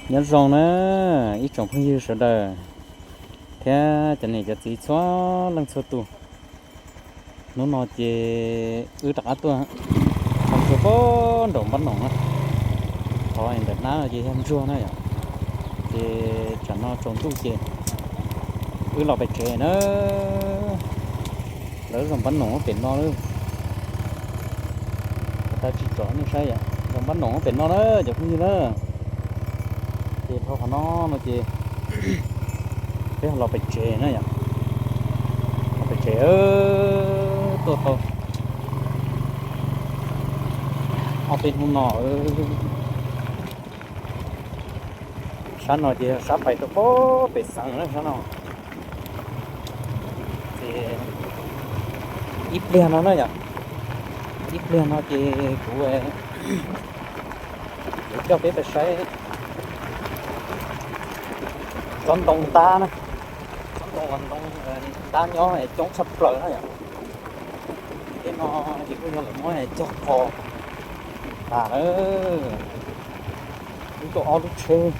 Nyob zoo na ib tsoom phooj ywg sawv daws thiab cov niam cov txiv txhua leej txhua tus. Hnub no ces wb rov qab tuaj txog ntsuag pem nraum npab noom na. Qhov ntawm hnab no ces yog ntsuag na yom. Ces tsam no tsaus ntuj ces wb los pem tsev na. Lawv zos npab noom pem no lawm. Tab tsis tsom nej saib yom, zos npab noom pem no na cov phooj ywg na. Ces dhau qhov no no ces peb los pem tsev na yom. Los pem tsev tuaj tau ob peb hnub no. Sab no ces yog sab pais rau pem xeev na sab no. Ces ib pliag no na yom, ib pliag no ces kuv yuav coj peb pais saib tsob ntoo ntab na. Tsob ntoo ntoo ntab nyob coob tshaj plaws na yom. Tej no ces kuj yog lawv muab cog qos tas lawm. Wb tuaj ob lub tsheb,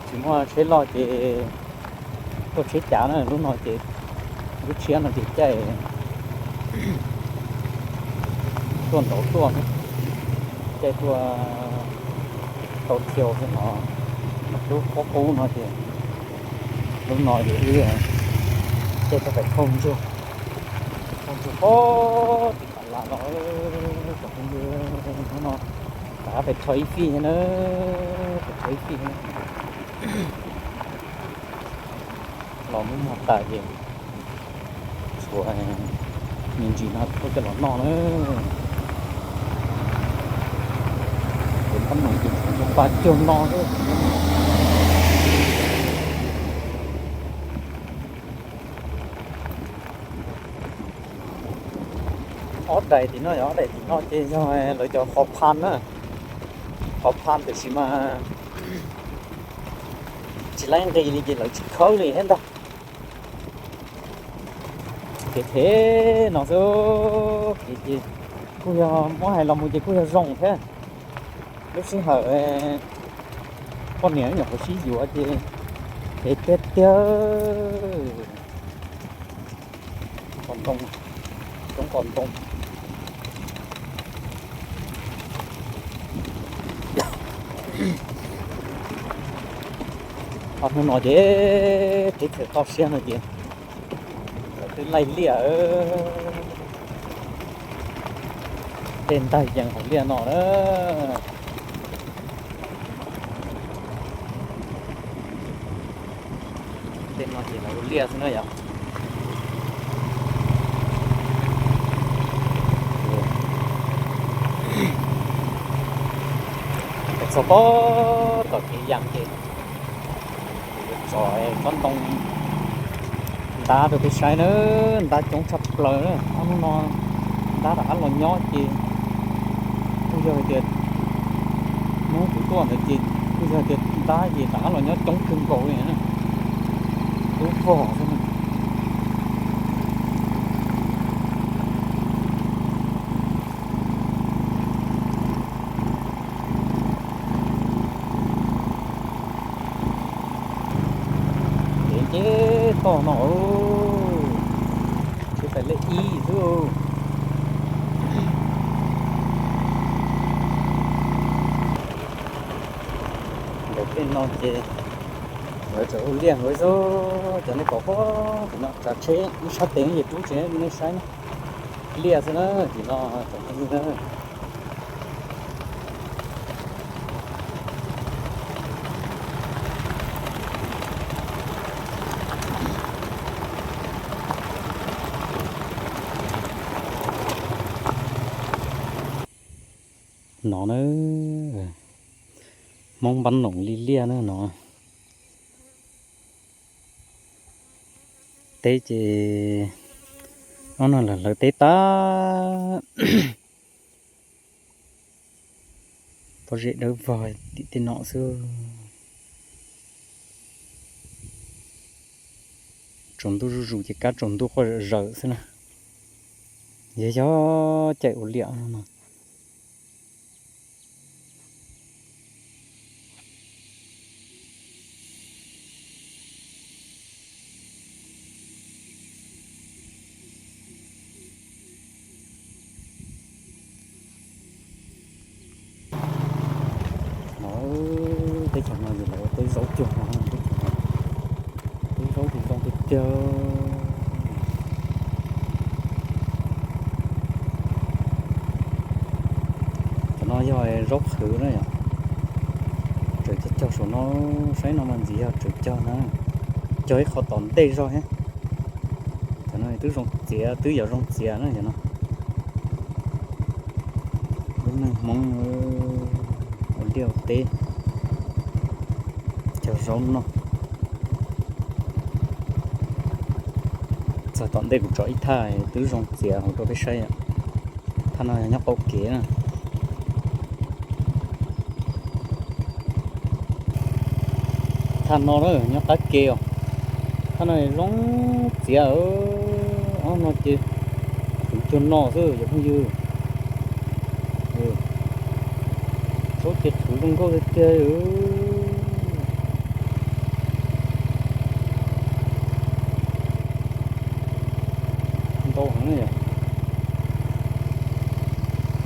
tsis muaj tsheb loj ces tuaj tsheb cav na. Lub no ces lub tshiab no ces caij tuaj nraud tuaj, caij tuaj tau thiau xwb no. Lub qub qub no ces lub no ces wb caij tuaj pem thauj ntsuag, thauj ntsuag pem tim Pam Las los. Cov phooj ywg, hnub no rov qab pem tho ib fij na, pem tho ib fij los muab mog tas ces tshuav me ntsis no tuaj coj los noj na. Ces npab noom ces tshuav pa cuag no xwb. Ob daim tim no yog, ob daim tim no ces yog lawv cov qhov pha na, qhov pha tiam sis mas tsis laib nqis li ces lawv tsis khawb li thiab ntag. Kev phem no xwb, kev ces kuj yog muab hais los mus ces kuj yog zoo thiab. Lub sij hawm poj niam nyuam qhuav sib yuav ces phem tiag tiag. Qos ntoo, coob qos ntoo. Ob hnub no ces teb chaws toj siab no ces lawv twb laij liaj, tej ntaig yees hauv liaj no na. Tej no ces lawv ua liaj xwb na yom. Txog pob tom kev yas ces tso tsob ntoo ntab rau peb saib na, ntab coob tshaj plaws na. Ob hnub no ntab rov qab los nyob ces kuj yog hais tias hnub kuv tuaj ntawd ces kuj yog hais tias ntab ces rov qab los nyob coob kawg nkaus li na. Tub vog xwb. Kev ces toj no, tsheb pais lej ib xwb. Ntawm tej no ces lawv tseem ua liaj heev xwb. Cov nej pom pob tim no tsav tsheb ib sab tes ces rub tsev nej saib na. Liaj xwb na, tim no tsoom phooj ywg na. No na, Hmoob npab noom li liaj na no. Teb ces ob no lawv teb tag, pob zeb dawb vog tim tej no xwb. Tsaus ntuj zuj zus ces kab tsaus ntuj quaj zawm zawm xwb na. Yog yog caij ua liaj no. Teb chaws no ces lawv ua teb zaub cuag no, teb zaub ces zoo tiag tiag. Cov no yog zaub qhwv na yom. Tseem cog cog saum no, saib no mas ntxiv yog tseem cog na. Cog ib qho tom ntej zog thiab. Cov no twb zoo txiav, twb yuav zoo txiav na cov no. Lub neej Hmoob ua liaj ua teb, cog zaub noj. Txog tom ntej kuv tso ib thaj twb zoo txiav hauv rau peb saib. Thaj no yog nyob qaum kev na. Thaj no nyob qab ke os. Thaj no zoo txiav, ob no ces qhwv cuag no xwb cov phooj ywg. Zaub ces qhwv zoo nkauj tiag tiag. Ntau heev na yom.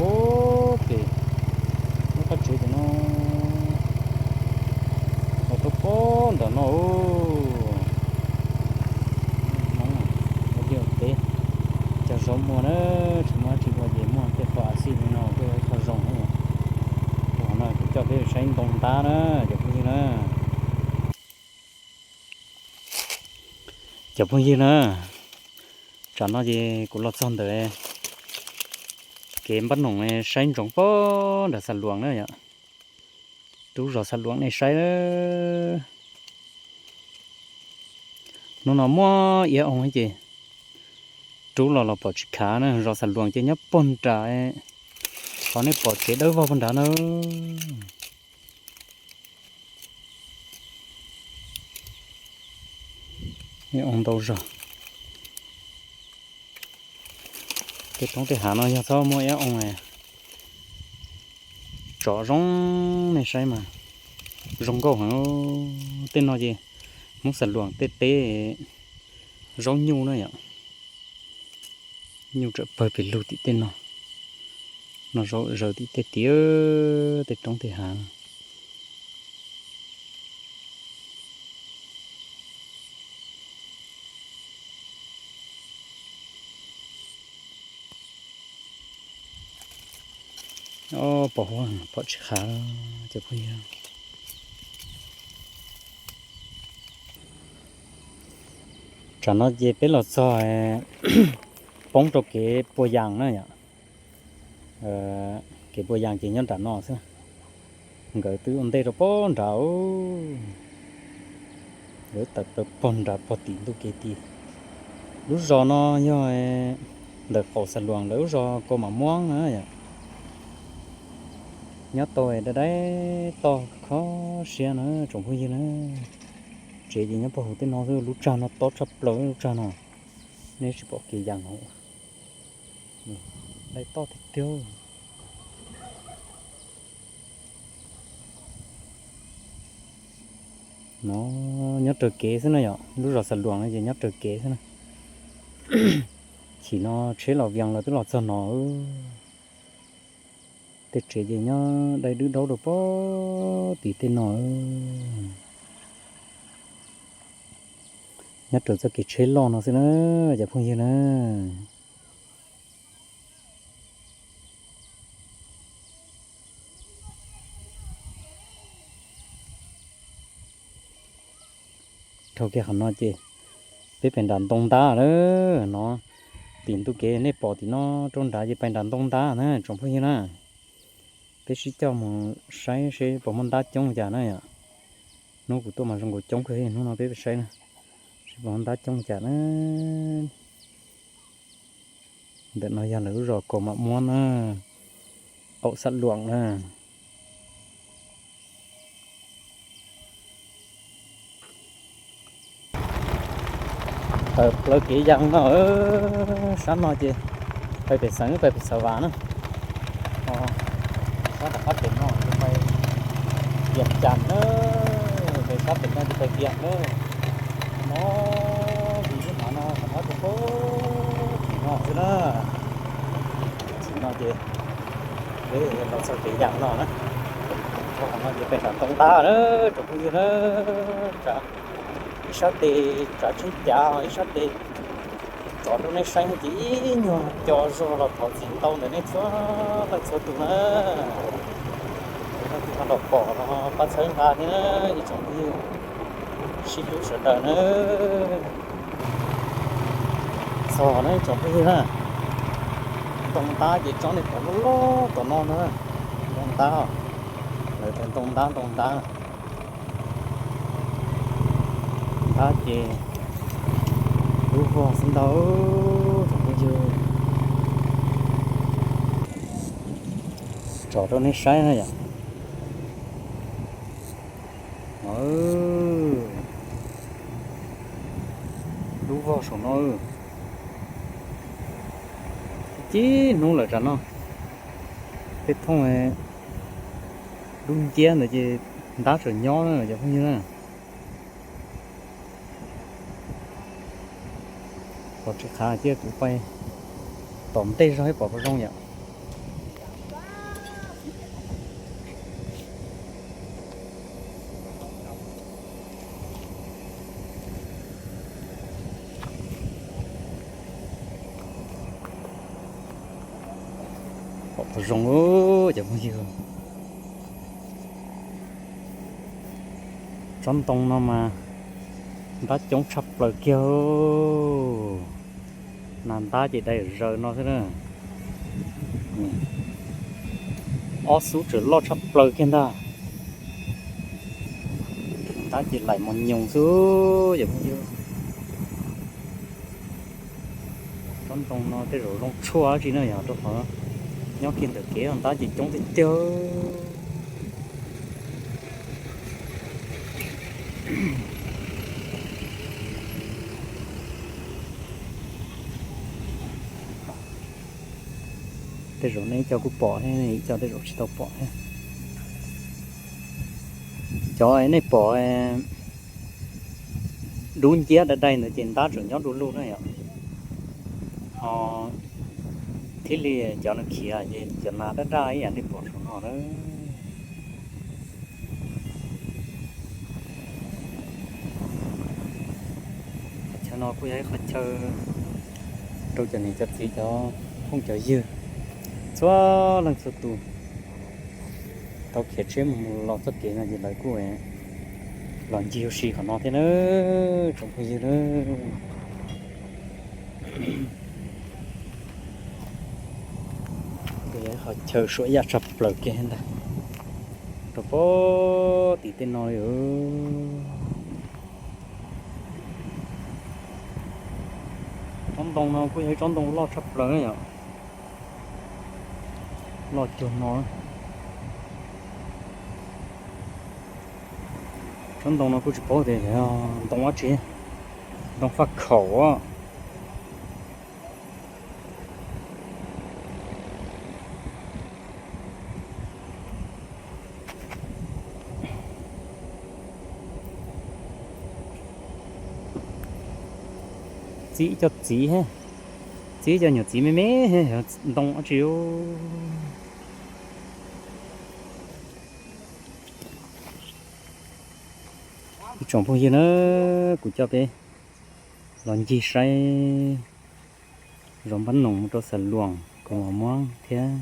Ub, ces lub qab tsev ces no los rau pob nram no. Hmoob ua liaj ua teb, cog zaub muag na, tsis muaj dab tsi ua ces muaj tej qho a xij li no tuaj ua ib qho zoo na. Qhov no kuv coj peb saib ntoo ntab na cov phooj ywg na. Cov phooj ywg na, tsam no ces kuv los txog ntawm kev npab noom saib ntsoov pob nram Xas Luas na yom. Rub zos Xas Luas nej saib. Hnub no muaj iab oo ces rub los los pom tsis khav na, zos Xas Luas ces nyob puag nram, qhov nej pom tsev dawb vog puag nrad na. Iab oo ntau zog. Tej roob tej hav no yog txhob muaj iab oo, tsom zoo nej saib mas zoo nkauj heev. Tej no ces Hmoob Xas Luas tej teb zaub nyuj na yom. Nyuj tsawm pawg pes lug tim tej no, no zaub zaws tim tej tid, tej roob tej hav. Ob, pom huab pom tsis khav cov phooj ywg. Tsam no ces peb los txog poob rau kev pua yas na yom. Kev pua yas ces nyob nram no xwb. Nkawd twb ua ntej rau pob nrad, nkawd tawm plaws pog nrad pog tim ntuj kev tid. Lub zos no yog ntawm qaum Xas Luas lawv lub zos Kaus Mam Muab na yom. Nyob tau dai dai toj kho siab na tsoom phooj ywg na. Tsev ces nyob pog hauv tej no xwb, lub tsag no tob tshaj plaws lub tsag no, nej tsis pom kev yas no. Dai toj tiag tiag. No nyob raws kev xwb na yom, lub zos Xas Luas no ces nyob raws kev xwb na. Chim no tsheb los vias los twb los txog no. Tej tsev ces nyob dai dwb daub rau pob tim tej no. Nyob raws txoj kev tsheb loj no xwb na cov phooj ywg na. Dhau kiag qhov no ces peb pais nram ntoo ntab lawm no. Tim ntuj kev nej pom tim no rau nrad ces pais nram ntoo ntab na tsoom phooj ywg na. Peb sib coj mus saib seb puas muaj ntab coob cas na yom. Hnub kuv tuaj mas zoo nkaus coob kawg, hnub no peb saib na, seb puas muaj ntab coob cas na. Ntawm no yog lawv lub zos Kaus Mam Muab na, qaum Xas Luas na. Tawm plaws kev yas no, sab no ces pais pem xeev, pais pem Xav Vas na. Sab tom qab pem no ces pais Vias Cas na, pem sab pem no ces pais Vias na. No, vim lub hav no tom qab pem no xwb na. Tsim no ces peb los txog kev yas no na, txog No ces pem tsam ntoo ntab na, tsoom phooj ywg na, tsam ib sab tes tsam tseeb cav, ib sab tes tsom rau nej saib no ces ib nyuag co zog los thov txim ntau ntawm nej txhua leej txhua tus na. Leej twg ho los pom los pab txhawb nqa thiab na ib tsoom phooj ywg, sib hlub sawv daws na. Txog na ib tsoom phooj ywg na, ntoo ntab ces tsob nej pom loj loj tom no na, ntoo ntab, lawv tias ntoo ntab ntoo ntab. Ntab ces lub vog xwb ntag tsoom phooj ywg. Tsom rau nej saib na yom. Lub vog saum no, cib hnub lawm tsam no, tej thooj dub nciab ntawd ces ntab tseem nyob na cov phooj ywg na. Pom tsis qhav cia kuv pais tom ntej zog pom puas zoo yom. Pom puas zoo cov phooj ywg. Tsob ntoo no mas ntab coob tshaj plaws kiag. Nas ntab ces dai zaws no xwb na. Ob xub tseem loj tshaj plaws kiag ntag. Ntab ces laim mos nyoos xwb cov phooj ywg. Tsob ntoo no tej zaum zoo tshuaj dab tsi na yog rau qhov nyob kiag ntawm kev ntab ces coob tiag tiag. Tej zaum nej ib co kuj pom thiab, ib co tej zaum tsis tau pom thiab. Cov nej pom dub nciab dai dai ntawd ces ntab tseem nyob du lug na yom. Ho thiaj li cov nws khiav ces cov nas daj daj ib yam nej pom saum no na. Qhov chaw no kuj yog ib qhov chaw rau cov niam cov txiv cov phooj cov ywg txhua leej txhua tus tau khiav tsheb mus los txoj kev no ces lawv kuj los ncig ua si qhov no thiab na, tsoom phooj ywg na. Kuj yog ib qhov chaw suam yaj tshaj plaws kiag ntag, rau pem tim tej no li. Tsob ntoo no kuj yog ib tsob ntoo loj tshaj plaws na yom, loj cuag no. Tsob ntoo no kuj tsis paub tias yog ntoo dab tsi, ntoo faj khaum. Txib cov txiv, txib cov nyuam txiv me me, ntoo dab tsi. Ib tsoom phooj ywg na, kuv coj peb los ncig saib zos Npab Noom mus rau Xav Luam, Koos Los Muab thiab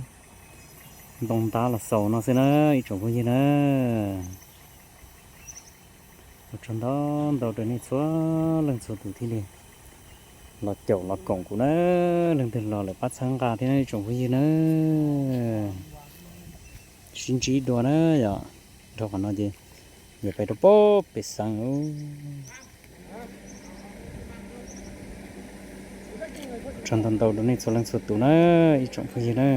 ntoo ntab los xaus no xwb na, ib tsoom phooj ywg na. Ua tsaug ntau ntau rau nej txhua leej txhua tus thiaj li los caum los koom kuv na, leej twg los lawm pab txhawb nqa thiab na, ib tsoom phooj ywg na. Sib ntsib dua na yom, dhau qhov no ces yuav pais rau pem xeev. Ua tsaug ntau ntau rau nej txhua leej txhua tus na, ib tsoom phooj ywg na.